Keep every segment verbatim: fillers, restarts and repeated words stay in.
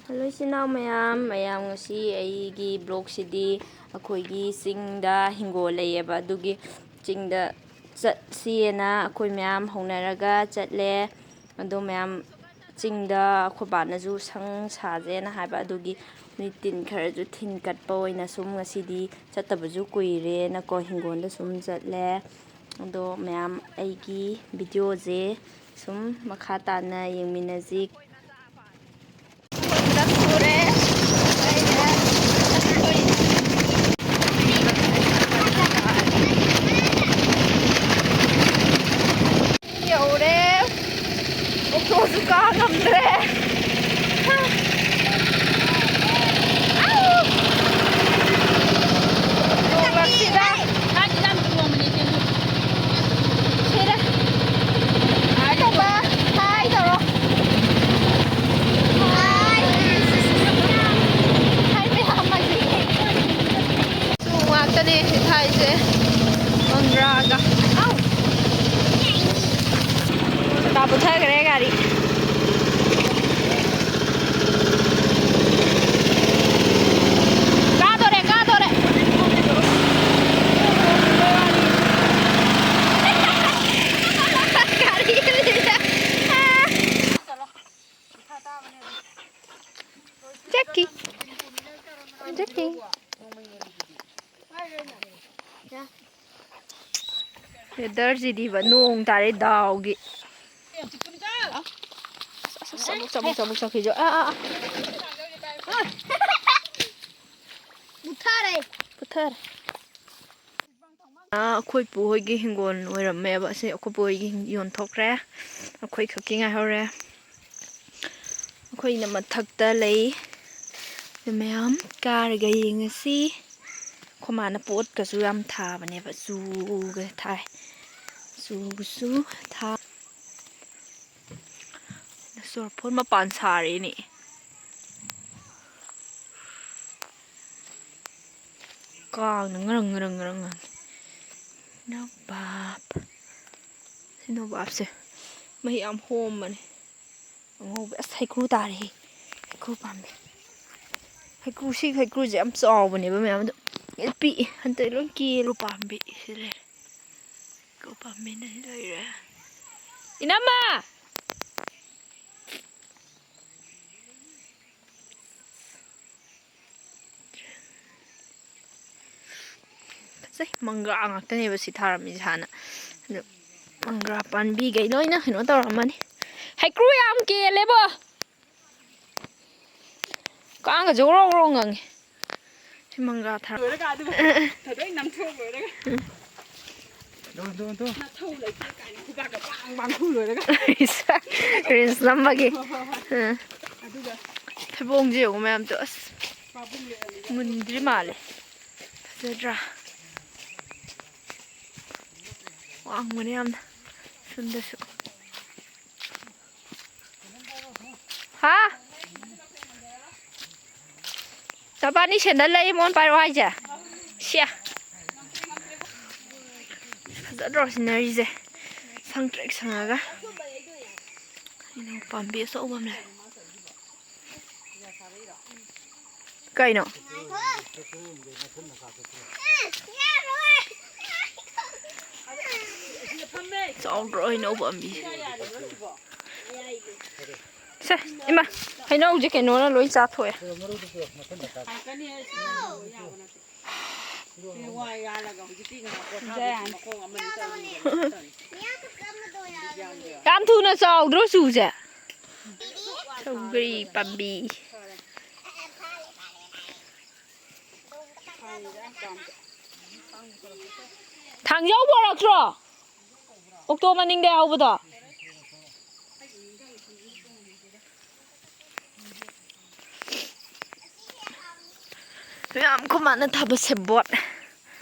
Hello ꯏꯆꯤꯟ ꯏꯅꯥꯎ ꯃꯌꯥꯝ, ꯃꯌꯥꯝ ꯉꯁꯤ ꯑꯩꯒꯤ ꯕ꯭ꯂꯣꯛꯁꯤꯗꯤ ꯑꯩꯈꯣꯏꯒꯤ ꯆꯤꯡꯗ ꯍꯤꯡꯒꯣꯜ ꯂꯩꯌꯦꯕ, ꯑꯗꯨꯒꯤ ꯆꯤꯡꯗ ꯆꯠꯁꯤꯑꯅ ꯑꯩꯈꯣꯏ ꯃꯌꯥꯝ ꯍꯧꯅꯔꯒ ꯆꯠꯂꯦ꯫ ꯑꯗꯣ ꯃꯌꯥꯝ ꯆꯤꯡꯗ ꯑꯩꯈꯣꯏ ꯕꯥꯅꯁꯨ ꯁꯪ ꯁꯥꯁꯦꯅ ꯍꯥꯏꯕ, ꯑꯗꯨꯒꯤ ꯃꯤ ꯇꯤꯟ ꯈꯔꯁꯨ ꯊꯤꯟ ꯀꯠꯄ ꯑꯣꯏꯅ ꯁꯨꯝ ꯉꯁꯤꯗꯤ ꯆꯠꯇꯕꯁꯨ ꯀꯨꯏꯔꯦꯅꯀꯣ ꯍꯤꯡꯒꯣꯜꯗ ꯁꯨꯝ ꯆꯠꯂꯦ꯫ ꯑꯗꯣ ꯃꯌꯥꯝ ꯑꯩꯒꯤ ꯚꯤꯗꯤꯑꯣꯁꯦ ꯁꯨꯝ ꯃꯈꯥ ꯇꯥꯅ ꯌꯦꯡꯃꯤꯟꯅꯁꯤ꯫ ꯌꯧꯔꯦ꯫ ꯑꯣꯛꯇꯣꯁꯨ ꯀꯥ ꯉꯝꯗ꯭ꯔꯦ꯫ ꯑꯥꯎ! ꯅꯣꯡꯂꯛꯁꯤꯗ꯫ ꯁꯤꯗ꯫ ꯍꯥꯏ ꯇꯧꯕ꯫ ꯍꯥꯏ ꯇꯧꯔꯣ꯫ ꯍꯥꯏ꯫ ꯍꯥꯏꯕ ꯌꯥꯝꯃꯜꯂꯤ꯫ ꯁꯨ ꯉꯥꯛꯇꯅꯦ ꯁꯤ ꯊꯥꯏꯁꯦ꯫ ꯃꯪꯒ꯭ꯔꯥꯒ꯫ ꯑꯥꯎ! ꯆꯀꯥ ꯄꯨꯊꯈ꯭ꯔꯦ ꯒꯥꯔꯤ꯫ ꯀꯥꯗꯣꯔꯦ, ꯀꯥꯗꯣꯔꯦ꯫ ꯒꯥꯔꯤ꯫ ꯖꯦꯛꯀꯤ꯫ ꯖꯦꯛꯀꯤ꯫ ꯋꯦꯗꯔꯁꯤꯗꯤꯕ ꯅꯣꯡ ꯇꯥꯔꯦ ꯗꯥꯎꯒꯤ꯫ ꯑꯁ, ꯑꯁ, ꯑꯁ, ꯑꯃꯨꯛ ꯆꯠ, ꯑꯃꯨꯛ ꯆꯠ, ꯑꯃꯨꯛ ꯆꯠꯈꯤꯁꯨ꯫ ꯑꯥ, ꯑꯥ, ꯑꯥ꯫ ꯃꯨꯠꯊꯔꯦ꯫ ꯄꯨꯊꯔꯦ꯫ ꯑꯥ, ꯑꯩꯈꯣꯏ ꯄꯨ ꯍꯣꯏꯒꯤ ꯍꯤꯡꯒꯣꯜ ꯑꯣꯏꯔꯝꯃꯦꯕ꯫ ꯑꯁꯤ ꯑꯩꯈꯣꯏ ꯄꯨ ꯍꯣꯏꯒꯤ ꯍꯤꯡ-, ꯌꯣꯟꯊꯣꯛꯈ꯭ꯔꯦ꯫ ꯑꯩꯈꯣꯏ ꯈꯛꯀꯤ ꯉꯥꯏꯍꯧꯔꯦ꯫ ꯑꯩꯈꯣꯏꯅ ꯃꯊꯛꯇ ꯂꯩ꯫ ꯑꯗꯨ ꯃꯌꯥꯝ ꯀꯥꯔꯒ ꯌꯦꯡꯉꯁꯤ꯫ ꯑꯩꯈꯣꯏ ꯃꯥꯅ ꯄꯣꯠꯀꯁꯨ ꯌꯥꯝ ꯊꯥꯕꯅꯦꯕ꯫ ꯆꯨꯒ ꯊꯥꯏ꯫ ꯆꯨꯒꯁꯨ ꯊꯥ-, ꯆꯨꯔꯐꯣꯟ ꯃꯄꯥꯟ ꯁꯥꯔꯦꯅꯦ꯫ ꯀꯥꯡꯅ ꯉꯔꯪ ꯉꯔꯪ ꯉꯔꯪ ꯉꯪꯉꯤ꯫ ꯅꯣꯕꯥꯞ꯫ ꯁꯤ ꯅꯣꯕꯥꯞꯁꯦ ꯃꯍꯤ ꯌꯥꯝ ꯍꯣꯝꯕꯅꯦ꯫ ꯑꯉꯧꯕ꯫ ꯑꯁ, ꯍꯩꯀ꯭ꯔꯨ ꯇꯥꯔꯦꯍꯦ꯫ ꯍꯩꯀ꯭ꯔꯨ ꯄꯥꯝꯕꯤ꯫ ꯍꯩꯀ꯭ꯔꯨ, ꯁꯤ ꯍꯩꯀ꯭ꯔꯨꯁꯦ ꯌꯥꯝ ꯆꯥꯎꯕꯅꯦꯕ ꯃꯌꯥꯝ, ꯑꯗꯣ ꯄꯤꯛꯏ꯫ ꯍꯟꯗꯛ ꯂꯣꯏ ꯀꯦꯜꯂꯦ꯫ ꯄꯥꯝꯕꯤ ꯁꯤ ꯂꯩꯔꯦ꯫ ꯍꯩꯀ꯭ꯔꯨ ꯄꯥꯝꯕꯤꯅ ꯁꯤ ꯂꯩꯔꯦ꯫ ꯏꯅꯝꯃ! ꯐꯖꯩ꯫ ꯃꯪꯒ꯭ꯔꯥ ꯉꯥꯛꯇꯅꯦꯕ ꯁꯤ ꯊꯥꯔꯝꯃꯤꯁꯦ ꯍꯥꯟꯅ꯫ ꯑꯗꯨ ꯃꯪꯒ꯭ꯔꯥ ꯄꯥꯝꯕꯤꯈꯩ ꯂꯣꯏꯅ ꯀꯩꯅꯣ ꯇꯧꯔꯝꯃꯅꯤ꯫ ꯍꯩꯀ꯭ꯔꯨ ꯌꯥꯝ ꯀꯦꯜꯂꯦꯕꯣ꯫ ꯀꯥꯡꯒꯁꯦ ꯒ꯭ꯔꯣ ꯒ꯭ꯔꯣ ꯉꯪꯉꯦ꯫ ꯁꯤ ꯃꯪꯒ꯭ꯔꯥ ꯊꯥꯔ- ꯂꯣꯏꯔꯒ ꯑꯗꯨꯒ ꯊꯣꯏꯗꯣꯛ ꯅꯝꯊꯣꯛ ꯂꯣꯏꯔꯒ꯫ ꯎꯝ꯫ ꯅꯊꯧ ꯂꯩꯇꯦ ꯀꯥꯏꯅ ꯈꯨꯕꯥꯛꯀ ꯕꯥꯡ ꯕꯥꯡ ꯈꯨ ꯂꯣꯏꯔꯒ꯫ ꯔꯤꯜꯁ ꯅꯝꯕꯒꯤ꯫ ꯍꯣꯏ, ꯍꯣꯏ, ꯍꯣꯏ꯫ ꯎꯝ꯫ ꯑꯗꯨꯒ ꯊꯩꯕꯣꯡꯁꯦ ꯌꯦꯡꯉꯨ ꯃꯌꯥꯝꯗꯣ꯫ ꯑꯁ, ꯄꯥꯕꯨꯡ ꯂꯩꯔꯝꯃꯤꯗꯣ꯫ ꯃꯨꯟꯗ꯭ꯔꯤ ꯃꯥꯜꯂꯦ꯫ ꯐꯖꯗ꯭ꯔꯥ? ꯋꯥꯡꯕꯅꯦ ꯌꯥꯝꯅ꯫ ꯁꯣꯝꯗꯁꯨ꯫ ꯍꯥ? ꯅꯕꯥꯅꯤ ꯁꯦꯟꯗꯜ ꯂꯩ ꯃꯣꯟ ꯄꯥꯏꯔꯛꯑꯣ ꯍꯥꯏꯁꯦ? ꯁꯤꯌꯥ꯫ ꯐꯖꯗ꯭ꯔꯣ ꯁꯤꯅꯔꯤꯁꯦ? ꯁꯪ ꯇ꯭ꯔꯦꯛ ꯁꯪꯉꯒ꯫ ꯍꯩꯅꯧ ꯄꯥꯝꯕꯤ ꯑꯆꯧꯕ ꯑꯃ ꯂꯩ꯫ ꯀꯩꯅꯣ? ꯆꯥꯎꯗ꯭ꯔꯣ ꯍꯩꯅꯧ ꯄꯥꯝꯕꯤ? ꯁꯦ, ꯏꯃꯥ, ꯍꯩꯅꯧꯁꯦ ꯀꯩꯅꯣꯅ ꯂꯣꯏ ꯆꯥꯊꯣꯛꯑꯦ꯫ ꯌꯥꯝ ꯊꯨꯅ ꯆꯥꯎꯗ꯭ꯔꯣ ꯆꯨꯁꯦ? ꯁꯧꯒ꯭ꯔꯤ ꯄꯥꯝꯕꯤ꯫ ꯊꯥꯡꯖꯧ ꯄꯣꯔꯛꯇ꯭ꯔꯣ? ꯑꯣꯛꯇꯣ ꯃꯅꯤꯡꯗ ꯌꯥꯎꯕꯗꯣ꯫ ꯃꯌꯥꯝ ꯑꯩꯈꯣꯏ ꯃꯥꯅ ꯊꯥꯕ ꯁꯦꯕꯣꯠ꯫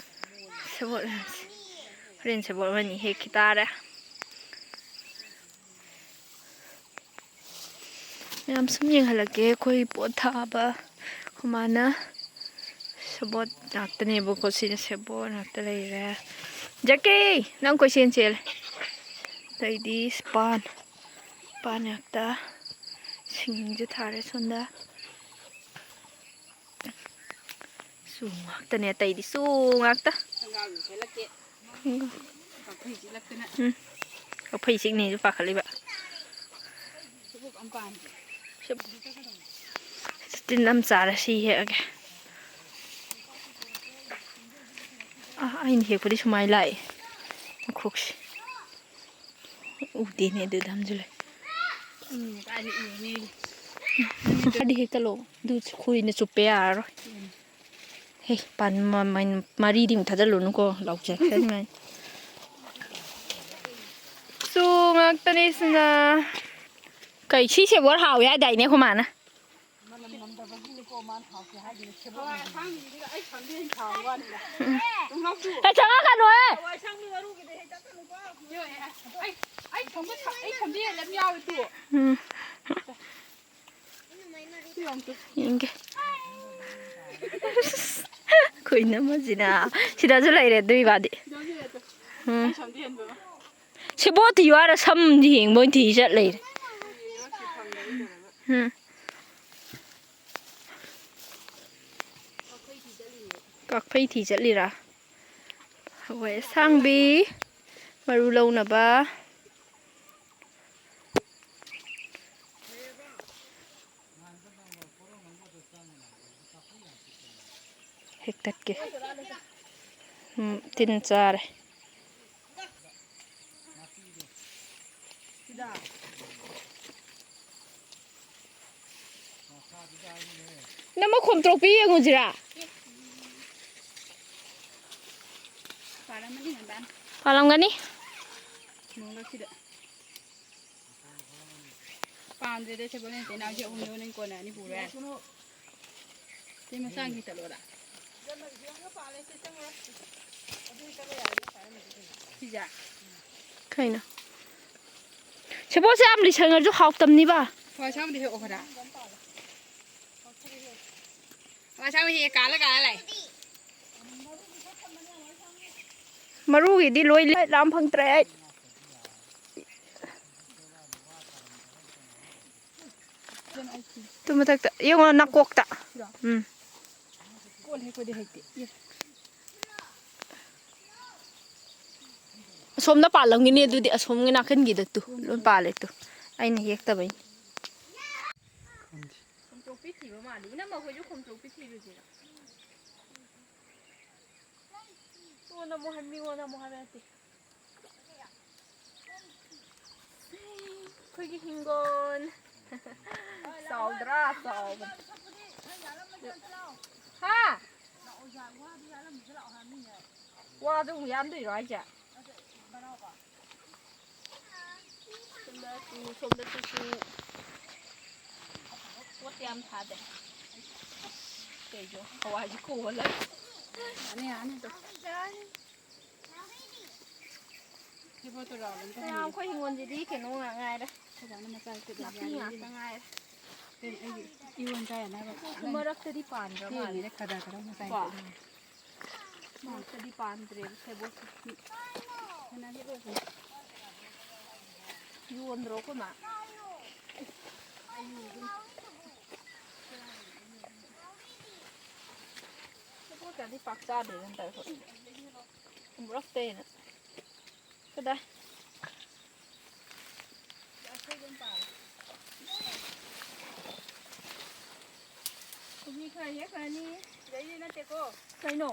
ꯁꯦꯕꯣꯠ꯫ ꯍꯣꯔꯦꯟ ꯁꯦꯕꯣꯠ ꯑꯃꯅꯤ ꯍꯦꯛꯈꯤ ꯇꯥꯔꯦ꯫ ꯃꯌꯥꯝ ꯁꯨꯝ ꯌꯦꯡꯍꯜꯂꯛꯀꯦ ꯑꯩꯈꯣꯏ ꯄꯣꯠ ꯊꯥꯕ꯫ ꯑꯩꯈꯣꯏ ꯃꯥꯅ ꯁꯦꯕꯣꯠ ꯉꯥꯛꯇꯅꯦꯕꯀꯣ꯫ ꯁꯤꯅ ꯁꯦꯕꯣꯠ ꯉꯥꯛꯇ ꯂꯩꯔꯦ꯫ ꯖꯦꯀꯤ! ꯅꯪ ꯀꯣꯏꯆꯦꯟ ꯆꯦꯜꯂꯦ꯫ ꯑꯗꯩꯗꯤ ꯄꯥꯟ꯫ ꯄꯥꯟ ꯉꯥꯛꯇ꯫ ꯁꯤꯡꯁꯨ ꯊꯥꯔꯦ ꯁꯣꯝꯗ꯫ ꯆꯨ ꯉꯥꯛꯇꯅꯦ, ꯑꯇꯩꯗꯤ ꯆꯨ ꯉꯥꯛꯇ꯫ ꯁꯪꯒꯥꯕꯁꯨ ꯁꯦꯠꯂꯛꯇꯦ꯫ ꯈꯪꯒꯥ-, ꯀꯥꯐꯩ ꯆꯤꯛꯂꯛꯇꯅ꯫ ꯎꯝ꯫ ꯀꯥꯐꯩ ꯆꯤꯛꯅꯤꯁꯨ ꯄꯥꯈꯠꯂꯤꯕ꯫ ꯁꯤꯕꯨ ꯌꯥꯝ ꯄꯥꯝꯃꯦ꯫ ꯁꯤ-, ꯇꯤꯟ ꯑꯃ ꯆꯥꯔꯦ, ꯁꯤ ꯍꯦꯛꯑꯒꯦ꯫ ꯑꯥ, ꯑꯩꯅ ꯍꯦꯛꯄꯗꯤ ꯁꯨꯃꯥꯏꯅ ꯂꯥꯛꯑꯦ꯫ ꯃꯈꯣꯛꯁꯦ꯫ ꯎꯗꯦꯅꯦ ꯑꯗꯨꯗ ꯑꯃꯁꯨ ꯂꯩ꯫ ꯎꯝ, ꯀꯥꯏꯗ ꯎꯅꯤ? ꯈꯔꯗꯤ ꯍꯦꯛꯇꯠꯂꯣ꯫ ꯑꯗꯨ ꯈꯣꯏꯅ ꯆꯨꯞꯄ ꯌꯥꯔꯔꯣꯏ꯫ ꯎꯝ꯫ ꯍꯦ, ꯄꯥꯟ-, ꯃ-, ꯃ-, ꯃꯔꯤꯗꯤ ꯑꯃꯨꯛ ꯊꯥꯗꯠꯂꯨꯅꯨꯀꯣ, ꯂꯥꯎꯖꯔꯛꯆꯅꯤ ꯃꯥꯏ꯫ ꯆꯨ ꯉꯥꯛꯇꯅꯦ ꯁꯤꯅ꯫ ꯀꯩ, ꯁꯤ ꯁꯦꯕꯣꯠ ꯍꯥꯎꯋꯦ ꯍꯥꯏꯗꯥꯏꯅꯦ ꯑꯩꯈꯣꯏ ꯃꯥꯅ? ꯃꯅꯝ ꯅꯝꯗꯕꯒꯤꯅꯤꯀꯣ ꯃꯥꯅ ꯍꯥꯎꯇꯦ ꯍꯥꯏꯗꯨꯅ ꯁꯦꯕꯣꯠ ꯍꯋꯥꯏ ꯅꯝꯗꯕꯒꯤ꯫ ꯑꯁꯥꯡꯕꯤꯗꯨꯗ ꯑꯩ ꯁꯝꯗꯤ ꯍꯦꯟꯅ ꯊꯥꯕ ꯋꯥꯅꯤꯗ꯫ ꯎꯝ꯫ ꯅꯪ ꯂꯧꯇꯨ꯫ ꯑꯦ, ꯆꯪꯉꯛꯀꯅꯨꯍꯦ! ꯍꯋꯥꯏ ꯑꯁꯥꯡꯕꯤ ꯃꯔꯨꯒꯤꯗꯤ ꯍꯦꯛ ꯆꯠꯀꯅꯨꯀꯣ꯫ ꯌꯣ, ꯑꯦ, ꯑꯩ, ꯑꯩ ꯁꯝꯗ ꯊ-, ꯑꯩ ꯁꯝꯗꯤ ꯍꯦꯟꯅ ꯑꯗꯨꯝ ꯌꯥꯎꯔꯦ ꯇꯨ꯫ ꯎꯝ꯫ ꯁꯤ ꯂꯧꯇꯨ꯫ ꯌꯦꯡꯒꯦ꯫ ꯑꯩꯈꯣꯏ ꯏꯅꯝꯃꯁꯤꯅ ꯁꯤꯗꯁꯨ ꯂꯩꯔꯦ ꯑꯗꯨꯏ ꯋꯥꯗꯤ꯫ ꯁꯤꯗꯁꯨ ꯂꯩꯔꯦ ꯇꯨ꯫ ꯎꯝ꯫ ꯑꯩ ꯁꯝꯗꯤ ꯍꯦꯟꯕ꯫ ꯁꯦꯕꯣꯠꯇꯤ ꯋꯥꯔ ꯁꯝꯗꯤ ꯍꯦꯟꯕ ꯑꯣꯏꯅ ꯊꯤ ꯆꯠ ꯂꯩꯔꯦ꯫ ꯎꯝ꯫ ꯀꯥꯐꯩ ꯊꯤ ꯆꯠꯂꯤꯔꯥ? ꯍꯋꯥꯏ ꯑꯁꯥꯡꯕꯤ ꯃꯔꯨ ꯂꯧꯅꯕ꯫ ꯍꯦꯛꯇꯠꯀꯦ꯫ ꯎꯝ, ꯇꯤꯟ ꯆꯥꯔꯦ꯫ ꯅꯪ ꯃꯈꯣꯝ ꯇ꯭ꯔꯣꯛꯄꯤ ꯌꯦꯡꯉꯨꯁꯤꯔꯥ? ꯄꯥꯜꯂꯝꯒꯅꯤ꯫ ꯅꯣꯡꯂꯛꯁꯤꯗ꯫ ꯄꯥꯟꯗ꯭ꯔꯦꯗ ꯁꯦꯕꯣꯠ, ꯅꯣꯏ ꯏꯆꯤꯟ ꯏꯅꯥꯎꯁꯦ ꯑꯍꯨꯝꯗꯣ ꯅꯪ ꯀꯣꯟꯅꯅꯤ ꯄꯨꯔꯣ ꯌꯥꯔꯦ꯫ ꯁꯤ ꯃꯆꯥꯒꯤ ꯆꯠꯂꯣꯔꯥ? ꯁꯤꯁꯦ? ꯀꯩꯅꯣ? ꯁꯦꯕꯣꯠꯁꯦ ꯌꯥꯝ ꯂꯤꯁꯪꯉꯁꯨ ꯍꯥꯎꯇꯝꯅꯤꯕ꯫ ꯍꯣꯏ, ꯑꯁꯥꯡꯕꯗꯤ ꯍꯦꯛꯑꯣ ꯈꯔ꯫ ꯍꯣꯏ, ꯑꯁꯥꯡꯕ ꯍꯦꯛꯑꯦ, ꯀꯥꯜꯂ ꯀꯥꯜꯂ ꯂꯥꯛꯑꯦ꯫ ꯃꯔꯨꯒꯤꯗꯤ ꯂꯣꯏ ꯂꯥꯝ ꯐꯪꯗ꯭ꯔꯦ ꯑꯩ꯫ ꯇꯨ ꯃꯊꯛꯇ ꯌꯦꯡꯉꯣ, ꯅꯥꯀꯣꯛꯇ꯫ ꯎꯝ꯫ ꯀꯣꯜ ꯍꯦꯛꯄꯗꯤ ꯍꯩꯇꯦ꯫ ꯌꯦ꯫ ꯑꯁꯣꯝꯗ ꯄꯥꯜꯂꯝꯒꯤꯅꯤ ꯑꯗꯨꯗꯤ, ꯑꯁꯣꯝꯒꯤ ꯅꯥꯀꯟꯒꯤꯗ ꯇꯨ ꯂꯣꯏ ꯄꯥꯜꯂꯦ ꯇꯨ꯫ ꯑꯩꯅ ꯍꯦꯛꯇꯕꯩꯅꯤ꯫ ꯈꯣꯝꯇꯣꯛꯄꯤ ꯊꯤꯕ ꯃꯥꯜꯂꯤ꯫ ꯏꯅꯝꯃ ꯈꯣꯏꯁꯨ ꯈꯣꯝꯇꯣꯛꯄꯤ ꯊꯤꯔꯨꯁꯤꯔ? ꯃꯤꯉꯣꯟꯗ ꯑꯃꯨꯛ ꯍꯥꯏ-, ꯃꯤꯉꯣꯟꯗ ꯑꯃꯨꯛ ꯍꯥꯏꯕ ꯅꯠꯇꯦ꯫ ꯑꯩꯈꯣꯏꯒꯤ ꯍꯤꯡꯒꯣꯜ꯫ ꯆꯥꯎꯗ꯭ꯔꯥ? ꯆꯥꯎꯕꯅꯦ꯫ ꯍꯥ? ꯋꯥꯗꯣ ꯑꯃꯨꯛ ꯌꯥꯟꯗꯣꯏꯔꯣ ꯍꯥꯏꯁꯦ? ꯁꯣꯝꯗꯁꯨ, ꯁꯣꯝꯗꯁꯨ ꯆꯨ꯫ ꯄꯣꯠꯇꯤ ꯌꯥꯝ ꯊꯥꯗꯦ꯫ ꯀꯩꯅꯣ? ꯍꯋꯥꯏꯁꯦ ꯈꯣꯛꯑ ꯂꯩ꯫ ꯌꯥꯅꯤ, ꯌꯥꯅꯤ ꯑꯗꯨꯝ꯫ ꯁꯤ ꯄꯣꯠꯇꯣ ꯔꯥꯎꯟ ꯑꯝꯇ ꯃꯌꯥꯝ ꯍꯪꯒꯦ꯫ ꯑꯩꯈꯣꯏ ꯍꯤꯡꯒꯣꯜꯁꯤꯗꯤ ꯀꯩꯅꯣ ꯉꯥꯛ ꯉꯥꯏꯔꯦ꯫ ꯑꯩꯈꯣꯏ ꯕꯥꯅ ꯃꯆꯥ ꯅꯥꯄꯤ ꯉꯥꯛꯇ ꯉꯥꯏꯔꯦ꯫ ꯀꯩꯅꯣ ꯑꯩꯒꯤ ꯏꯔꯣꯟ ꯆꯥ ꯌꯥꯅꯕ꯫ ꯃꯔꯛꯇꯗꯤ ꯄꯥꯟꯗ꯭ꯔ ꯃꯥꯜꯂꯦ꯫ ꯊꯦꯡꯉꯤꯅꯦ ꯈꯔ ꯈꯔ ꯉꯁꯥꯏ꯫ ꯀꯣ? ꯃꯔꯛꯇꯗꯤ ꯄꯥꯟꯗ꯭ꯔꯦꯕ ꯁꯦꯕꯣꯠꯁꯦ꯫ ꯌꯣꯟꯗ꯭ꯔꯣ ꯑꯩꯈꯣꯏ ꯃꯥ? ꯁꯦꯕꯣꯠꯀꯗꯤ ꯄꯥꯛ ꯆꯥꯗꯦꯗ ꯍꯟꯗꯛ ꯑꯩꯈꯣꯏ꯫ ꯑꯃꯨꯔꯛꯇꯩꯅ꯫ ꯀꯗꯥꯏ? ꯀꯣꯕꯤ ꯈꯔ ꯍꯦꯛꯈ꯭ꯔꯅꯤ꯫ ꯁꯤꯗꯩꯗꯤ ꯅꯠꯇꯦꯀꯣ꯫ ꯀꯩꯅꯣ?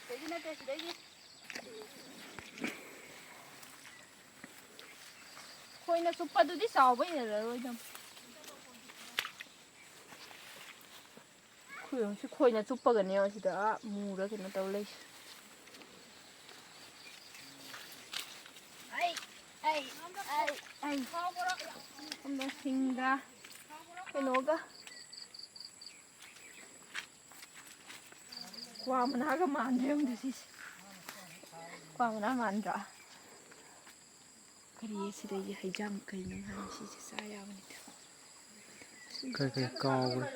ꯁꯤꯗꯩꯗꯤ ꯅꯠꯇꯦ, ꯁꯤꯗꯩꯗꯤ꯫ ꯈꯣꯏꯅ ꯆꯨꯞꯄꯗꯨꯗꯤ ꯆꯥꯎꯕ ꯍꯦꯜꯂꯔꯣꯏꯗ꯫ ꯈꯣꯏ-, ꯁꯤ ꯈꯣꯏꯅ ꯆꯨꯞꯄꯒꯅꯦ ꯁꯤꯗ, ꯑꯥ, ꯃꯨꯔ ꯀꯩꯅꯣ ꯇꯧ ꯂꯩꯁꯦ꯫ ꯑꯩ, ꯑꯩ, ꯑꯩ, ꯑꯩ꯫ ꯁꯣꯝꯗ ꯁꯤꯡꯒ ꯀꯩꯅꯣꯒ꯫ ꯀ꯭ꯋꯥ ꯃꯅꯥꯒ ꯃꯥꯟꯗ꯭ꯔꯦ ꯑꯃꯨꯛ ꯁꯤꯁꯦ꯫ ꯀ꯭ꯋꯥ ꯃꯅꯥ ꯃꯥꯟꯗ꯭ꯔꯥ? ꯀꯔꯤ ꯁꯤꯗꯒꯤ ꯍꯩꯖꯥꯡ ꯀꯩꯅꯣ ꯍꯥꯏ ꯁꯤꯁꯦ ꯆꯥ ꯌꯥꯕꯅꯤꯗ꯫ ꯀꯩ ꯀꯩ ꯀꯥꯎꯒ꯭ꯔꯦ꯫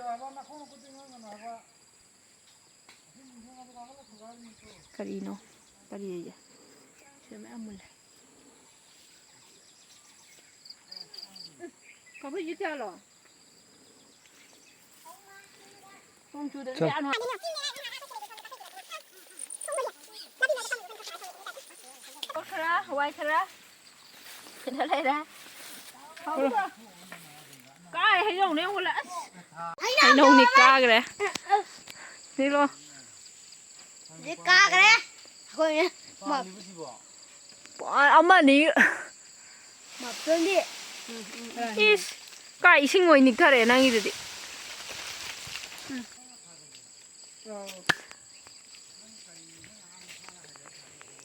ꯀꯔꯤꯅꯣ? ꯀꯔꯤ ꯑꯌꯦ? ꯁꯤꯗ ꯃꯌꯥꯝ ꯃꯨꯜꯂꯦ꯫ ꯀꯕꯨꯏꯁꯨ ꯆꯥꯂꯣ? ꯆꯠ꯫ ꯈꯔ, ꯍꯋꯥꯏ ꯈꯔ꯫ ꯁꯤꯗ ꯂꯩꯔꯦ꯫ ꯀꯥꯏ ꯍꯩꯅꯧꯅꯦ ꯌꯦꯡꯉꯨ ꯂꯥꯎ꯫ ꯑꯁ꯫ ꯍꯩꯅꯧꯅꯤ ꯀꯥꯈ꯭ꯔꯦ꯫ ꯅꯤꯛꯂꯣ꯫ ꯍꯧꯖꯤꯛ ꯀꯥꯈ꯭ꯔꯦ꯫ ꯑꯩꯈꯣꯏꯅ ꯃꯥ-, ꯑꯃꯅꯤ꯫ ꯃꯥꯄꯜꯗꯤ꯫ ꯏꯁ꯫ ꯀꯥꯏ ꯏꯁꯤꯡ ꯑꯣꯏ ꯅꯤꯛꯊꯔꯛꯑꯦ ꯅꯪꯒꯤꯗꯨꯗꯤ꯫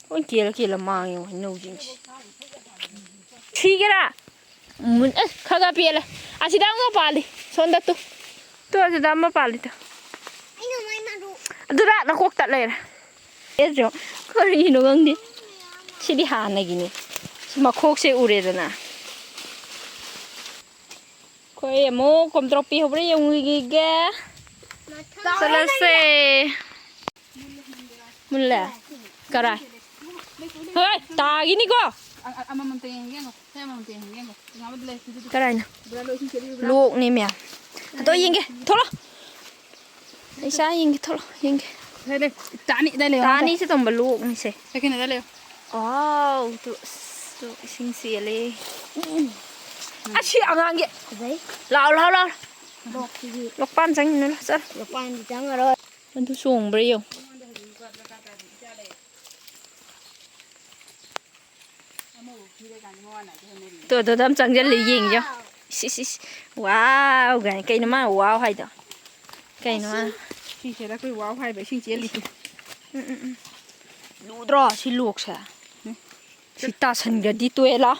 ꯂꯣꯏ ꯀꯦꯜꯂ ꯀꯦꯜꯂ ꯃꯥꯡꯉꯦ ꯍꯩꯅꯧꯁꯤꯡꯁꯦ꯫ ꯁꯤꯒꯦꯔꯥ? ꯃꯨꯟ-, ꯑꯦ, ꯈꯔ ꯈꯔ ꯄꯦꯜꯂꯦ꯫ ꯑꯁꯤꯗ ꯑꯃ ꯄꯥꯜꯂꯤ꯫ ꯁꯣꯝꯗ ꯇꯨ꯫ ꯇꯨ, ꯑꯁꯤꯗ ꯑꯃ ꯄꯥꯜꯂꯤ ꯇꯨ꯫ ꯑꯩꯅ ꯃꯥꯏ ꯃꯔꯨ꯫ ꯑꯗꯨꯗ ꯅꯀꯣꯛ ꯇꯠ ꯂꯩꯔꯦ꯫ ꯑꯦ, ꯆꯣ꯫ ꯀꯔꯤꯅꯣ ꯈꯪꯗꯦ꯫ ꯁꯤꯗꯤ ꯍꯥꯟꯅꯒꯤꯅꯤ꯫ ꯁꯤ ꯃꯈꯣꯛꯁꯦ ꯎꯔꯦꯗꯅ꯫ ꯑꯩꯈꯣꯏ ꯑꯃꯨꯛ ꯀꯣꯝꯇ꯭ꯔꯣꯛꯄꯤ ꯍꯧꯕ꯭ꯔꯥ ꯌꯦꯡꯉꯨꯈꯤꯒꯦ꯫ ꯃꯊꯪ ꯆꯠꯂꯁꯦ꯫ ꯃꯨꯜꯂꯦ? ꯀꯔꯥꯏ? ꯍꯣꯏ, ꯇꯥꯈꯤꯅꯤꯀꯣ꯫ ꯑ-, ꯑ-, ꯑꯃꯃꯝꯇ ꯌꯦꯡꯒꯦ ꯌꯦꯡꯉꯣ꯫ ꯁꯦ, ꯑꯃꯃꯝꯇ ꯌꯦꯡꯒꯦ ꯌꯦꯡꯉꯣ꯫ ꯆꯤꯡꯉꯥꯕꯗ ꯂꯩ꯫ ꯀꯔꯥꯏꯅꯣ? ꯕ꯭ꯔꯥ, ꯂꯣꯏ ꯏꯁꯤꯡ ꯆꯦꯜꯂꯤꯕ꯭ꯔꯥ? ꯂꯣꯛꯅꯦ ꯃꯌꯥꯝ꯫ ꯑꯗꯣ ꯌꯦꯡꯒꯦ꯫ ꯊꯣꯛꯂꯛꯑꯣ꯫ ꯏꯆꯥ ꯌꯦꯡꯒꯦ꯫ ꯊꯣꯛꯂꯛꯑꯣ꯫ ꯌꯦꯡꯒꯦ꯫ ꯂꯩ, ꯂꯩ꯫ ꯇꯥꯅꯤ, ꯂꯩ, ꯂꯩ, ꯇꯥꯅꯤ꯫ ꯁꯤ ꯇꯝꯕ ꯂꯣꯛꯅꯤꯁꯦ꯫ ꯁꯦ, ꯀꯩꯅꯣꯗ ꯂꯩꯌꯣ꯫ ꯋꯥꯎ, ꯇꯨ, ꯑꯁ, ꯇꯨ ꯏꯁꯤꯡ ꯆꯦꯜꯂꯦ꯫ ꯎꯝ꯫ ꯑꯁꯤ ꯑꯉꯥꯡꯒꯤ꯫ ꯐꯖꯩ꯫ ꯂꯥꯎ, ꯂꯥꯎ, ꯂꯥꯎ꯫ ꯂꯣꯛꯁꯤꯗꯤ꯫ ꯂꯣꯛꯄꯥꯟ ꯆꯪꯉꯤꯅꯨ, ꯂꯥꯎ, ꯆꯠꯂꯣ꯫ ꯂꯣꯛꯄꯥꯟꯗꯤ ꯆꯪꯉꯔꯣꯏ꯫ ꯑꯗꯨ ꯆꯣꯡꯕ꯭ꯔꯥ ꯌꯦꯡꯉꯨ꯫ ꯇꯣ, ꯇꯣ, ꯇꯝ ꯆꯪꯁꯤꯜꯂꯦ, ꯌꯦꯡꯁꯦ꯫ ꯏꯁ, ꯏꯁ, ꯏꯁ꯫ ꯋꯥꯎ ꯒꯥꯏꯅ꯫ ꯀꯩꯅꯣ ꯃꯥ ꯋꯥꯎ ꯍꯥꯏꯗꯣ? ꯀꯩꯅꯣ ꯃꯥ? ꯏꯁꯤꯡ ꯆꯦꯜꯂꯛꯄꯩ ꯋꯥꯎ ꯍꯥꯏꯕ, ꯏꯁꯤꯡ ꯆꯦꯜꯂꯤ꯫ ꯎꯝ, ꯎꯝ, ꯎꯝ꯫ ꯂꯨꯗ꯭ꯔꯣ ꯁꯤ ꯂꯣꯛꯁꯦ? ꯎꯝ꯫ ꯁꯤ ꯇꯥꯁꯟꯒ꯭ꯔꯗꯤ ꯇꯣꯛꯑꯦ ꯂꯥꯎ꯫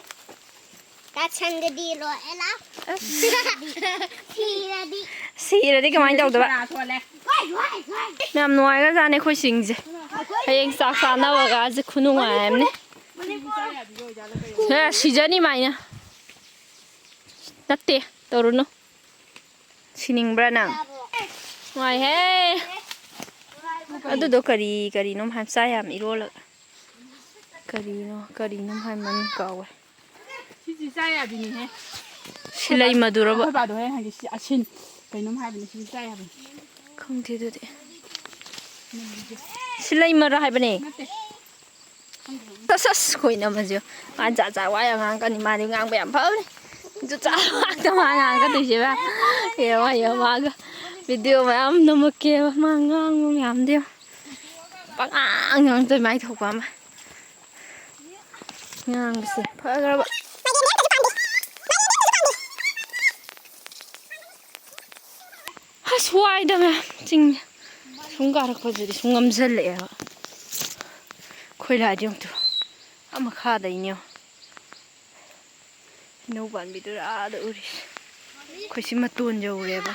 ꯇꯥꯁꯟꯒ꯭ꯔꯗꯤ ꯂꯣꯏꯔꯦ ꯂꯥꯎ꯫ ꯑꯁ꯫ ꯁꯤꯔꯗꯤ꯫ ꯁꯤꯔꯗꯤ ꯀꯃꯥꯏꯅ ꯇꯧꯗꯕ? ꯁꯣꯔꯥ ꯊꯣꯜꯂꯦ꯫ ꯋꯥꯏ, ꯋꯥꯏ, ꯋꯥꯏ꯫ ꯌꯥꯝ ꯅꯨꯡꯉꯥꯏꯈ꯭ꯔꯖꯥꯠꯅꯦ ꯑꯩꯈꯣꯏ ꯆꯤꯡꯁꯦ꯫ ꯍꯌꯦꯡ ꯆꯥꯛ ꯆꯥꯅꯕꯒꯁꯦ ꯈꯨꯅꯨꯡꯉꯥꯏ ꯑꯃꯅꯤ꯫ ꯍꯦ, ꯁꯤꯖꯅꯤ ꯃꯥꯏꯅ꯫ ꯅꯠꯇꯦ, ꯇꯧꯔꯨꯅꯨ꯫ ꯁꯤꯅꯤꯡꯕ꯭ꯔꯥ ꯅꯪ? ꯅꯨꯡꯉꯥꯏꯍꯦ꯫ ꯑꯗꯨꯗꯣ ꯀꯔꯤ ꯀꯔꯤꯅꯣꯝ ꯍꯥꯏ ꯆꯥ ꯌꯥꯝ ꯏꯔꯣꯜꯂꯒ꯫ ꯀꯔꯤꯅꯣ ꯀꯔꯤꯅꯣꯝ ꯍꯥꯏ ꯃꯃꯤꯡ ꯀꯥꯎꯒ꯭ꯔꯦ꯫ ꯁꯤꯁꯤ ꯆꯥ ꯌꯥꯕꯤꯅꯤꯍꯦ꯫ ꯁꯤꯂꯩ ꯃꯗꯨꯔꯕ? ꯑꯩꯈꯣꯏ ꯕꯥꯗꯣ ꯍꯣꯔꯦꯟ ꯍꯪꯒꯦ꯫ ꯁꯤ ꯑꯁꯤꯟ ꯀꯩꯅꯣꯝ ꯍꯥꯏꯕꯅꯤ꯫ ꯁꯤꯁꯤ ꯆꯥ ꯌꯥꯕꯅꯤ꯫ ꯈꯪꯗꯦ ꯑꯗꯨꯗꯤ꯫ ꯁꯤ ꯂꯩꯃꯔꯥ ꯍꯥꯏꯕꯅꯦ꯫ ꯁꯁ ꯁꯁ ꯈꯣꯏꯅ ꯑꯃꯁꯨ꯫ ꯃꯥ ꯖꯥꯠ ꯖꯥꯠ ꯋꯥ ꯌꯥꯝ ꯉꯥꯡꯉꯛꯀꯅꯤ꯫ ꯃꯥꯗꯤ ꯉꯥꯡꯕ ꯌꯥꯝ ꯐꯕꯅꯤ꯫ ꯖꯨꯠ ꯆꯥꯠ ꯉꯥꯛꯇ ꯃꯥ ꯉꯥꯡꯉꯛꯀꯗꯣꯏꯁꯦ ꯏꯕꯦꯝꯃ꯫ ꯌꯦꯡꯉꯣ ꯌꯦꯡꯉꯣ ꯃꯥꯒ꯫ ꯚꯤꯗꯤꯑꯣ ꯃꯌꯥꯝ ꯅꯝꯃꯛꯀꯦꯕ ꯃꯥ ꯉꯥꯡꯕ ꯃꯌꯥꯝꯗꯣ ꯌꯦꯡꯉꯣ꯫ ꯄꯉꯥꯡ ꯉꯥꯡꯖꯩ ꯃꯥꯏ ꯊꯣꯛꯄ ꯑꯃ꯫ ꯉꯥꯡꯕꯁꯦ ꯐꯈ꯭ꯔꯕ꯫ ꯑꯁ ꯋꯥꯏꯗ ꯃꯌꯥꯝ ꯆꯤꯡ ꯁꯨꯝ ꯀꯥꯔꯛꯄꯁꯤꯗꯤ ꯁꯨꯝ ꯉꯝꯁꯤꯜꯂꯛꯑꯦꯕ꯫ ꯑꯩꯈꯣꯏ ꯂꯥꯏꯗꯤ ꯑꯃꯨꯛꯇ ꯑꯥ ꯃꯈꯥꯗꯩꯅꯦ꯫ ꯍꯩꯅꯧ ꯄꯥꯝꯕꯤꯗꯨꯔ ꯑꯥꯗ ꯎꯔꯤꯁꯦ꯫ ꯑꯩꯈꯣꯏ ꯁꯤ ꯃꯇꯣꯟ ꯌꯧꯔꯦꯕ꯫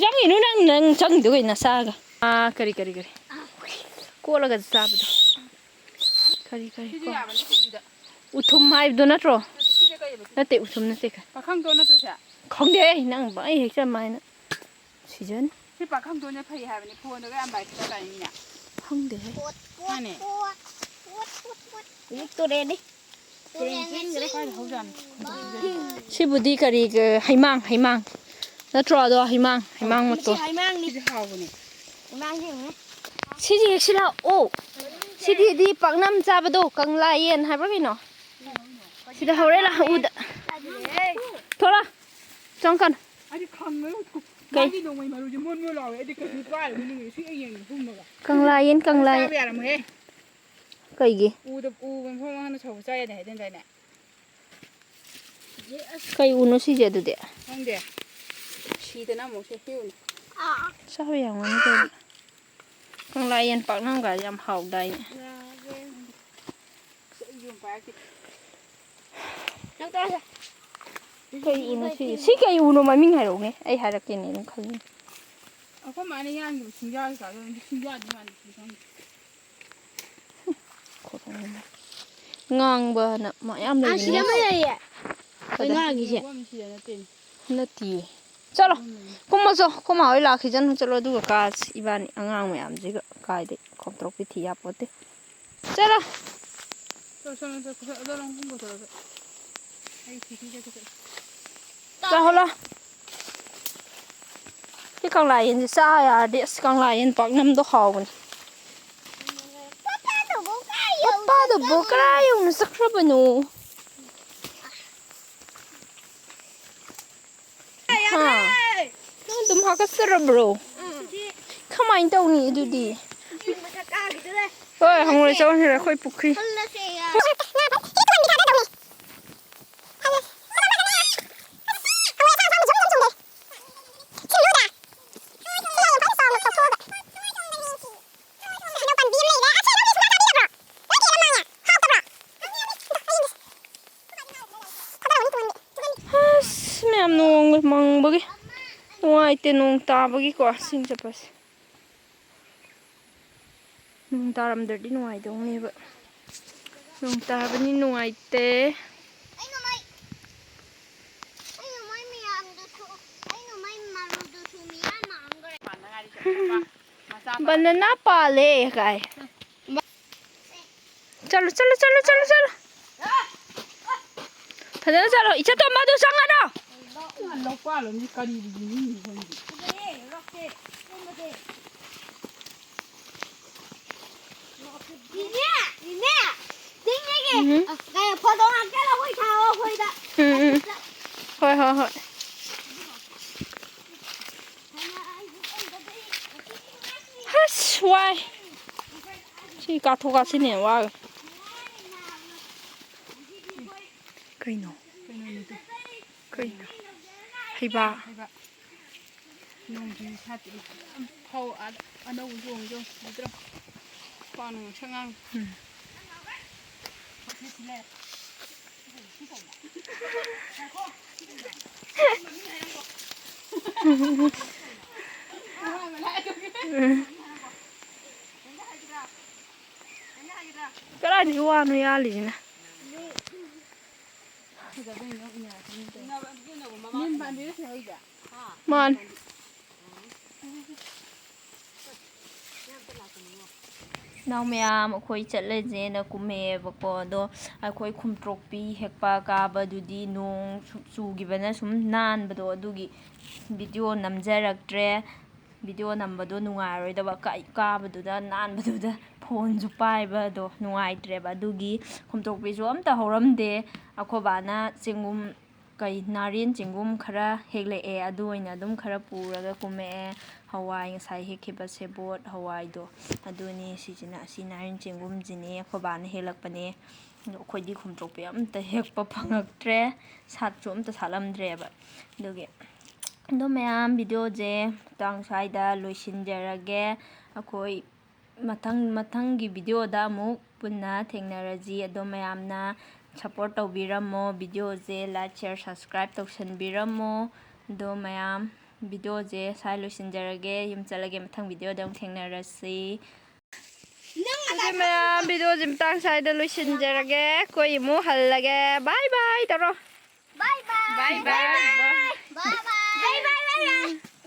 ꯆꯪꯉꯤꯅꯨ ꯅꯪ, ꯅꯪ ꯆꯪꯉꯤꯗꯣ ꯀꯩꯅꯣ ꯅꯁꯥꯒ꯫ ꯑꯥ ꯀꯔꯤ ꯀꯔꯤ ꯀꯔꯤ ꯀꯣꯠꯂꯒ ꯆꯥꯕꯗꯣ꯫ ꯀꯔꯤ ꯀꯔꯤ ꯁꯤꯁꯨ ꯀꯣ-, ꯌꯥꯕꯅꯤ ꯁꯤꯁꯤꯗ꯫ ꯎꯊꯨꯝ ꯍꯥꯏꯕꯗꯣ ꯅꯠꯇ꯭ꯔꯣ? ꯅꯠꯇꯦ, ꯁꯤꯁꯦ ꯀꯩ ꯑꯕ ꯁꯤꯁꯦ? ꯅꯠꯇꯦ, ꯎꯊꯨꯝ ꯅꯠꯇꯦ ꯀ-, ꯄꯥꯈꯪꯗꯣ ꯅꯠꯇ꯭ꯔꯣ ꯁꯦ? ꯈꯪꯗꯦ ꯑꯩ, ꯅꯪ ꯄꯪꯍꯦꯛ ꯍꯦꯛꯆꯟꯕ ꯍꯥꯏꯅ꯫ ꯁꯤꯖꯟ꯫ ꯁꯤ ꯄꯥꯈꯪꯗꯣꯅ ꯐꯩ ꯍꯥꯏꯕꯅꯤ, ꯐꯣꯟꯗꯒ ꯌꯥꯝ ꯚꯥꯏ ꯈꯠꯂꯛꯀꯅꯤꯅꯦ꯫ ꯈꯪꯗꯦꯍꯦ꯫ ꯃꯥꯅꯦ꯫ ꯎꯔꯤꯛ ꯇꯨꯔꯦꯟꯅꯤ꯫ ꯇꯨꯔꯦꯟ ꯆꯦꯟꯈ꯭ꯔꯦ꯫ ꯀꯥꯏꯗ ꯍꯧꯖꯥꯠꯅꯣ? ꯁꯤꯕꯨꯗꯤ ꯀꯔꯤ, ꯀ-, ꯍꯩꯃꯥꯡ, ꯍꯩꯃꯥꯡ꯫ ꯅꯠꯇ꯭ꯔꯣ ꯑꯗꯣ? ꯍꯩꯃꯥꯡ, ꯍꯩꯃꯥꯡ ꯃꯇꯣꯟ꯫ ꯁꯤ ꯍꯩꯃꯥꯡꯅꯤ꯫ ꯁꯤꯁꯦ ꯍꯥꯎꯕꯅꯦ꯫ ꯍꯩꯃꯥꯡꯁꯦ ꯌꯦꯡꯉꯨꯅꯦ꯫ ꯁꯤꯁꯦ ꯍꯦꯛꯁꯤ ꯂꯥꯛꯑꯣ꯫ ꯁꯤꯗꯤꯗꯤ ꯄꯥꯛꯅꯝ ꯆꯥꯕꯗꯣ, ꯀꯪꯂꯥ ꯌꯦꯟ ꯍꯥꯏꯕ꯭ꯔꯥ ꯀꯩꯅꯣ? ꯁꯤꯗ ꯍꯧꯔꯦ ꯂꯥꯛꯑꯣ, ꯎꯗ꯫ ꯊꯣꯔꯥ꯫ ꯆꯪꯉꯛꯀꯅꯨ꯫ ꯑꯩꯗꯤ ꯈꯪꯉꯦ꯫ ꯀꯩ? ꯃꯥꯒꯤ ꯅꯣꯡꯃꯩ ꯃꯔꯨꯁꯦ ꯃꯣꯟ ꯃꯣꯟ ꯂꯥꯎꯋꯦ꯫ ꯑꯩꯗꯤ ꯀꯩꯁꯨ ꯄꯥꯏꯔꯨꯕ ꯅꯨꯃꯤꯠ ꯁꯤ ꯑꯩ ꯌꯦꯡꯉꯦ ꯄꯨꯝꯃꯒ꯫ ꯀꯪꯂꯥ ꯌꯦꯟ, ꯀꯪꯂꯥ ꯌꯦꯟ꯫ ꯆꯥꯕ ꯌꯥꯔꯝꯃꯣꯏꯍꯦ꯫ ꯀꯩꯒꯤ? ꯎꯗ, ꯎ ꯃꯐꯝ ꯃꯥꯡꯗ ꯁꯧꯕ ꯆꯥ ꯌꯥꯗꯦ ꯍꯥꯏꯗꯥꯏꯅꯦ? ꯀꯩ ꯎꯅꯣ ꯁꯤꯁꯦ ꯑꯗꯨꯗꯤ? ꯈꯪꯗꯦ꯫ ꯁꯤꯗꯅ ꯑꯃꯨꯛ ꯁꯦ ꯁꯤ ꯎꯅꯤ꯫ ꯆꯥꯕ ꯌꯥꯔꯝꯒꯅꯤ ꯀꯩꯅꯣ꯫ ꯀꯪꯂꯥ ꯌꯦꯟ ꯄꯥꯛꯅꯝꯒ ꯌꯥꯝ ꯍꯥꯎꯗꯥꯏꯅꯦ꯫ ꯀꯩ ꯎꯅꯣ ꯁꯤ? ꯁꯤ ꯀꯩ ꯎꯅꯣ ꯃꯃꯤꯡ ꯍꯥꯏꯔꯛꯎꯅꯦ, ꯑꯩ ꯍꯥꯏꯔꯛꯀꯦꯅꯦ ꯑꯗꯨꯝ ꯈꯜꯂꯤꯅꯦ꯫ ꯑꯩꯈꯣꯏ ꯃꯥꯅ ꯌꯥꯟꯈꯤꯕ ꯁꯤꯡꯖꯥꯒꯤ ꯆꯥꯗꯣ ꯁꯤꯡꯖꯥꯗꯤ ꯃꯥꯟꯗꯦ ꯁꯤ ꯈꯪꯗꯦ꯫ ꯉꯥꯡꯕꯅ ꯃꯌꯥꯝ ꯑꯥ, ꯁꯤꯗ ꯂꯩꯕꯅꯦ꯫ ꯑꯃ ꯂꯩꯌꯦ꯫ ꯑꯩꯈꯣꯏ ꯀꯗꯥꯏ? ꯉꯥꯒꯤꯁꯦ꯫ ꯁꯤꯗ ꯅꯠꯇꯦꯅꯦ꯫ ꯅꯠꯇꯤꯌꯦ꯫ ꯆꯠꯂꯣ꯫ ꯀꯨꯝꯃꯁꯨ ꯑꯩꯈꯣꯏ ꯃꯥ ꯍꯣꯏ ꯂꯥꯛꯈꯤꯁꯅꯨ꯫ ꯆꯠꯂꯣ ꯑꯗꯨꯒ ꯀꯥꯁꯤ ꯏꯕꯥꯅꯤ ꯑꯉꯥꯡ ꯃꯌꯥꯝꯁꯤꯒ ꯀꯥꯏꯗꯩ ꯈꯣꯝꯗꯣꯛꯄꯤ ꯊꯤ ꯌꯥꯄꯣꯠꯇꯦ꯫ ꯆꯠꯂꯣ꯫ ꯆꯠꯂꯣ, ꯆꯠꯂꯣ, ꯆꯠꯂꯣ, ꯆꯠꯂꯣ, ꯑꯗꯣ ꯅꯪ ꯀꯨꯝꯃꯣ, ꯆꯠꯂꯣ, ꯆꯠꯂꯣ꯫ ꯑꯩ ꯊꯤ ꯊꯤ ꯆꯠꯀꯦ, ꯆꯠꯂꯣ꯫ ꯆꯠꯂꯣ꯫ ꯁꯤ ꯀꯪꯂꯥ ꯌꯦꯟꯁꯦ ꯆꯥ ꯌꯥꯔꯗꯤ, ꯑꯁ, ꯀꯪꯂꯥ ꯌꯦꯟ ꯄꯥꯛꯅꯝꯗꯣ ꯍꯥꯎꯕꯅꯤ꯫ ꯄꯥꯄꯥꯗꯨꯕꯨ ꯀꯥꯏ ꯌꯧ-, ꯄꯥꯄꯥꯗꯨꯕꯨ ꯀꯗꯥꯏ ꯌꯧꯅ ꯆꯠꯈ꯭ꯔꯕꯅꯣ? ꯍꯥ? ꯅꯪ ꯑꯗꯨꯝ ꯍꯥꯀꯠꯆꯔꯕ꯭ꯔꯣ? ꯎꯝ꯫ ꯀꯃꯥꯏꯅ ꯇꯧꯅꯤ ꯑꯗꯨꯗꯤ? ꯃꯊꯛ ꯀꯥꯈꯤꯗꯣꯔꯦ꯫ ꯍꯣꯏ, ꯍꯪꯉꯣꯏ ꯆꯧꯁꯤꯔ ꯑꯩꯈꯣꯏ ꯄꯨꯈ꯭ꯔꯤ꯫ ꯈꯨꯜꯂꯁꯦ ꯌꯥ-, ꯑꯁ, ꯃꯌꯥꯝ ꯅꯣꯡ ꯃꯪꯕꯒꯤ ꯅꯨꯡꯉꯥꯏꯇꯦ, ꯅꯣꯡ ꯇꯥꯕꯒꯤꯀꯣ, ꯁꯤꯡ ꯆꯠꯄꯁꯦ꯫ ꯅꯣꯡ ꯇꯥꯔꯝꯗ꯭ꯔꯗꯤ ꯅꯨꯡꯉꯥꯏꯗꯧꯅꯦꯕ꯫ ꯅꯣꯡ ꯇꯥꯕꯅꯤ ꯅꯨꯡꯉꯥꯏꯇꯦ꯫ ꯑꯩꯅ ꯃꯩ, ꯑꯩꯅ ꯃꯩ ꯃꯌꯥꯝꯗꯨꯁꯨ, ꯑꯩꯅ ꯃꯩ ꯃꯔꯨꯗꯨꯁꯨ ꯃꯤꯌꯥꯝ ꯃꯥꯡꯈ꯭ꯔꯦ꯫ ꯕꯅꯅꯥ ꯄꯥꯜꯂꯦ ꯀꯥꯏ꯫ ꯆꯠꯂꯣ, ꯆꯠꯂꯣ, ꯆꯠꯂꯣ, ꯆꯠꯂꯣ, ꯆꯠꯂꯣ꯫ ꯐꯖꯅ ꯆꯠꯂꯣ꯫ ꯏꯆꯦ ꯇꯣꯝꯕ, ꯑꯗꯨ ꯆꯪꯒꯅꯣ꯫ ꯂꯧꯄꯥꯜꯂꯣꯝꯁꯤ ꯀꯔꯤꯕꯨ ꯌꯦꯡꯉꯤꯅꯣ ꯈꯪꯗꯦ꯫ ꯏꯅꯦ, ꯏꯅꯦ, ꯇꯤꯡꯉꯤꯒꯤ꯫ ꯎꯝ꯫ ꯑ, ꯀꯩ, ꯐꯣꯇꯣ ꯉꯥꯛꯇ ꯂꯧꯕ ꯊꯥꯔꯛꯑꯣ ꯑꯩꯈꯣꯏꯗ꯫ ꯎꯝ, ꯎꯝ꯫ ꯍꯣꯏ, ꯍꯣꯏ, ꯍꯣꯏ꯫ ꯑꯁ, ꯋꯥꯏ꯫ ꯁꯤ ꯀꯥꯊꯣꯛ ꯀꯥꯁꯤꯟꯅ ꯋꯥꯒ꯭ꯔꯦ꯫ ꯀꯩꯅꯣ? ꯀꯩꯅꯣꯅꯦ ꯇꯨ꯫ ꯀꯩꯅꯣ? ꯍꯩꯕꯥ꯫ ꯍꯩꯕꯥ꯫ ꯅꯣꯡꯖꯨ ꯁꯥꯇꯤꯟ ꯐꯧ ꯑ-, ꯑꯅꯧꯕ ꯆꯣꯡꯉꯤꯗꯣ ꯎꯗ꯭ꯔꯣ? ꯄꯥꯎ ꯅꯨꯡ ꯉꯥꯡꯁꯪ ꯉꯥꯡꯉꯤ꯫ ꯎꯝ꯫ ꯀꯗꯥꯏꯗꯒꯤ ꯋꯥꯅꯣ ꯌꯥꯜꯂꯤꯁꯤꯅ? ꯃꯥꯅꯤ꯫ ꯏꯅꯥꯎ ꯃꯌꯥꯝ, ꯑꯩꯈꯣꯏ ꯆꯠꯂꯁꯦꯅ ꯀꯨꯝꯃꯛꯑꯦꯕꯀꯣ꯫ ꯑꯗꯣ ꯑꯩꯈꯣꯏ ꯈꯨꯝꯇ꯭ꯔꯣꯛꯄꯤ ꯍꯦꯛꯄ ꯀꯥꯕꯗꯨꯗꯤ ꯅꯣꯡ ꯁꯨꯝ ꯆꯨꯈꯤꯕꯅ ꯁꯨꯝ ꯅꯥꯟꯕꯗꯣ, ꯑꯗꯨꯒꯤ ꯚꯤꯗꯤꯑꯣ ꯅꯝꯖꯔꯛꯇ꯭ꯔꯦ꯫ ꯚꯤꯗꯤꯑꯣ ꯅꯝꯕꯗꯣ ꯅꯨꯡꯉꯥꯏꯔꯣꯏꯗꯕ, ꯀꯥ-, ꯀꯥꯕꯗꯨꯗ ꯅꯥꯟꯕꯗꯨꯗ ꯐꯣꯟꯁꯨ ꯄꯥꯏꯕꯗꯣ ꯅꯨꯡꯉꯥꯏꯇ꯭ꯔꯦꯕ꯫ ꯑꯗꯨꯒꯤ ꯈꯨꯝꯇ꯭ꯔꯣꯛꯄꯤꯁꯨ ꯑꯝꯇ ꯍꯧꯔꯝꯗꯦ꯫ ꯑꯩꯈꯣꯏ ꯕꯥꯅ ꯆꯦꯡꯒꯨꯝ, ꯀꯩ, ꯅꯥꯔꯦꯟ ꯆꯦꯡꯒꯨꯝ ꯈꯔ ꯍꯦꯛꯂꯛꯑꯦ, ꯑꯗꯨ ꯑꯣꯏꯅ ꯑꯗꯨꯝ ꯈꯔ ꯄꯨꯔꯒ ꯀꯨꯝꯃꯛꯑꯦ꯫ ꯍꯋꯥꯏ, ꯉꯁꯥꯏ ꯍꯦꯛꯈꯤꯕ ꯁꯦꯕꯣꯠ ꯍꯋꯥꯏꯗꯣ, ꯑꯗꯨꯅꯤ꯫ ꯁꯤꯁꯤꯅ, ꯑꯁꯤ ꯅꯥꯔꯦꯟ ꯆꯦꯡꯒꯨꯝꯁꯤꯅꯦ, ꯑꯩꯈꯣꯏ ꯕꯥꯅ ꯍꯦꯛꯂꯛꯄꯅꯦ꯫ ꯑꯗꯣ ꯑꯩꯈꯣꯏꯗꯤ ꯈꯨꯝꯇ꯭ꯔꯣꯛꯄꯤ ꯑꯝꯇ ꯍꯦꯛꯄ ꯐꯪꯉꯛꯇ꯭ꯔꯦ, ꯁꯥꯠꯁꯨ ꯑꯝꯇ ꯁꯥꯠꯂꯝꯗ꯭ꯔꯦꯕ꯫ ꯑꯗꯨꯒꯤ ꯑꯗꯣ ꯃꯌꯥꯝ, ꯚꯤꯗꯤꯑꯣꯁꯦ ꯃꯇꯥꯡ ꯁ꯭ꯋꯥꯏꯗ ꯂꯣꯏꯁꯤꯟꯖꯔꯒꯦ꯫ ꯑꯩꯈꯣꯏ ꯃꯊꯪ, ꯃꯊꯪꯒꯤ ꯚꯤꯗꯤꯑꯣꯗ ꯑꯃꯨꯛ ꯄꯨꯟꯅ ꯊꯦꯡꯅꯔꯁꯤ꯫ ꯑꯗꯣ ꯃꯌꯥꯝꯅ ꯁꯞꯄꯣꯔꯠ ꯇꯧꯕꯤꯔꯝꯃꯣ, ꯚꯤꯗꯤꯑꯣꯁꯦ like, share, subscribe ꯇꯧꯁꯟꯕꯤꯔꯝꯃꯣ꯫ ꯑꯗꯣ ꯃꯌꯥꯝ, ꯚꯤꯗꯤꯑꯣꯁꯦ ꯁ꯭ꯋꯥꯏ ꯂꯣꯏꯁꯤꯟꯖꯔꯒꯦ꯫ ꯌꯨꯝ ꯆꯠꯂꯒꯦ, ꯃꯊꯪ ꯚꯤꯗꯤꯑꯣꯗ ꯑꯃꯨꯛ ꯊꯦꯡꯅꯔꯁꯤ꯫ ꯑꯗꯨꯗꯤ ꯃꯌꯥꯝ, ꯚꯤꯗꯤꯑꯣꯁꯦ ꯃꯇꯥꯡ ꯁ꯭ꯋꯥꯏꯗ ꯂꯣꯏꯁꯤꯟꯖꯔꯒꯦ꯫ ꯑꯩꯈꯣꯏ ꯑꯃꯨꯛ ꯍꯜꯂꯒꯦ꯫ Bye bye ꯇꯧꯔꯣ꯫ Bye bye. Bye bye. Bye bye. Bye bye. Bye bye.